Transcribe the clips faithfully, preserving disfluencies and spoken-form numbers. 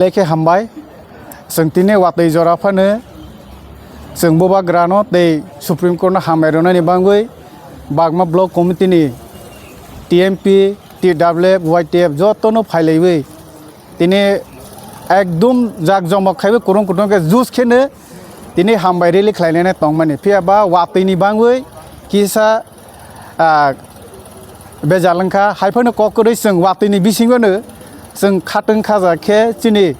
Belai khe hambai. Chwng tini watwi jora phano chwng bubagrano tei Supreme Court no hambai rwnani bagwi Bagma Block Committee ni T M P, T W F, Y T F jotono phailaiwi tini ekdum jak jomok khaiwi kurung kutung khe juice kheno tini hambai rally khlainani tongmani. Phiya ba watwi ni bagwi kisa, ah, bejal wngkha. Hai phano kok kwrwi chwng watwi ni bisingo no chwng khatwng khaja khe chini,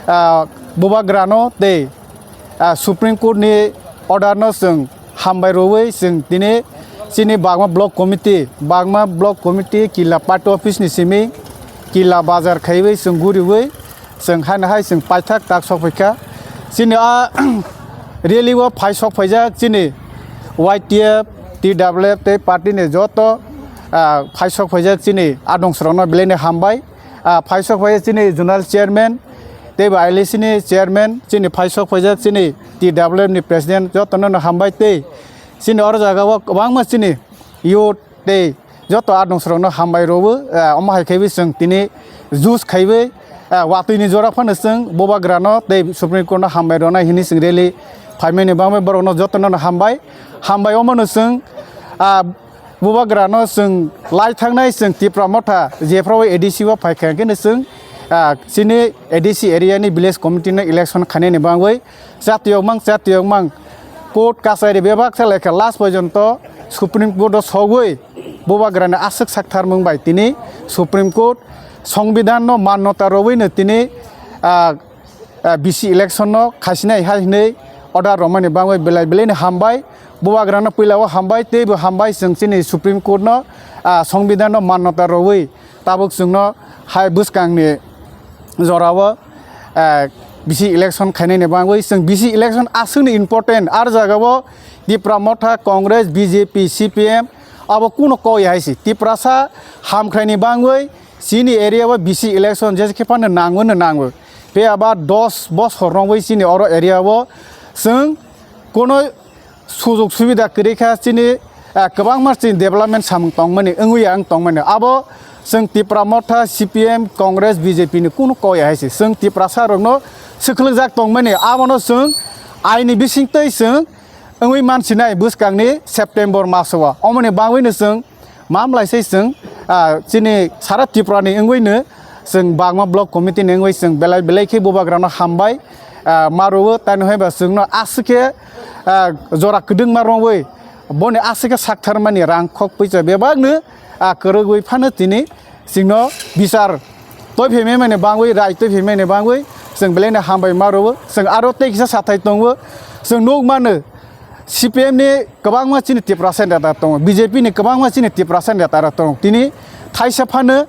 ah, bubagrano tei, ah, Supreme Court ni order no chwng hambai rwwi chwng tini chini Bagma Block Committee, Bagma Block Committee Killa Party Office ni simi Killa Bazar khaiwi chwng guriwi chwng haino hai chwng paithak tak sok phaikha. Chini a rally o phai sok phaijak chini Y T F, T W F tei party ni joto, ah, phai sok phaijak chini adong srokno belai ni hambai. Ah, phai sok phaijak chini Zonal Chairman tei bo I L C ni Chairman chini phai sok phaijak chini T W F ni President jotono no hambai tei chini oro jaga o kwbangma chini youth tei joto adong srokno hambai rwo, ah, omo hai khaiwi chwng tini juice khaiwi, ah, watwi ni jora phano chwng bubagrano tei Supreme Court no hambai rwnai hwnwi chwng rally phaimani bagwi borokno jotono no hambai. Hambai omo no chwng, ah, bubagrano chwng lai thangnai chwng Tipra Motha jephru A D C o phaikha hwnkhe no chwng, ah, chini A D C area ni village committee no election khainani bagwi chatiyokmang chatiyokmang court kachari bebak se laikha last porjonto Supreme Court o sogwi bubagrani aswk saktharmung bai tini Supreme Court Songbidan no mannota rwwi no tini, ah, ah, B C election no khaisinai hai hwnwi order rwmani bagwi belai belai no hambai. Bubagrano puila o hambai tei bo hambai chwng chini Supreme Court no, ah, Songbidan no mannota rwwi tabuk chwngno hai bwskangni jorao, eh, B C election khainani bagwi chwng B C election aswkni important. Ar jagao Tipra Motha, Congress, B J P, C P M abo kuno kok ya hai se. Tiprasa hamkhraini bagwi chini area o B C election jesa khe phano nango no nango. Phiya ba dos bosor romwi chini oro area o chwng kuno sujog subida kwrwi kha chini, ah, kwbangma chini development samung tongmani, wngwi ya wng tongmani. Abo chwng Tipra Motha, C P M, Congress, B J P ni kunu kok ya hai se. Chwng Tiprasa rokno swklugjak tongmani, abono chwng aini bisingtwi chwng wngwi mansinai bwskangni September maso o. Omoni bagwino chwng mamlai se chwng, ah, chini sara Tripura ni wngwino chwng Bagma Block Committee ni wngwi chwng belai belai khe bubagrano hambai, ah, ma rwo, tani hai ba chwngno aswk khe, ah, jora kwdwngma rwwi boni aswk khe saktharmani rang khok puisa bebakno, ah, kwrwgwi phano tini chwngno bichar toi phaimani bagwi, rai toi phaimani bagwi chwng belai no hambai ma rwo. Chwng aro tei kisa sathai tongo, chwng nuk mano, C P M ni kwbangma chini Tiprasa neta tongo, B J P ni kwbangma chini Tiprasa neta rok tongo. Tini thaisa phano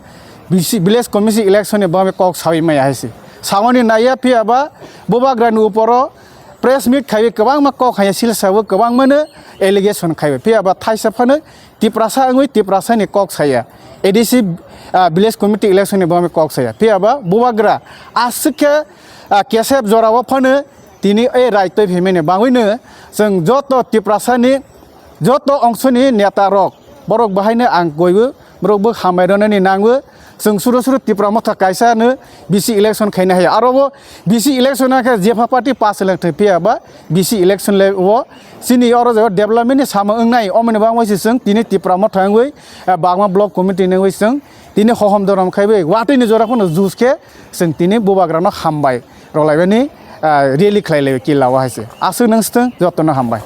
B C, village committee election ni bagwi kok sawi maya hai se. Samani naiya phiya ba bubagra ni uporo press meet khaiwi kwbangma kok haiya silsa o kwbangma no allegation khaiwi. Phiya ba thaisa phano Tiprasa wngwi Tiprasa ni kok saya. A D C, ah, village committee election ni bagwi kok saya. Phiya ba bubagra aswk khe, ah, kesep jora o phano tini e rai toi phaimani bagwino chwng joto Tiprasa ni joto ongsoni neta rok, borok bahaino ang koibo, borok bo hambai rwnani nango. Chwng suru suru Tipra Motha kaisa no B C election khaina hai. Aro bo B C election hakhe jepha party pass eleng thai phiya ba B C election le o chini oro jaga development ni samung wngnai, omoni bagwi se chwng tini Tipra Motha wngwi, eh, Bagma Block Committee ni wngwi chwng tini hohom dorom khaiwi watwi ni jora phano juice khe chwng tini bubagrano hambai rwlaibani, ah, rally khlai lai killa o hai se. Aswk nang swtwng jotono hambai.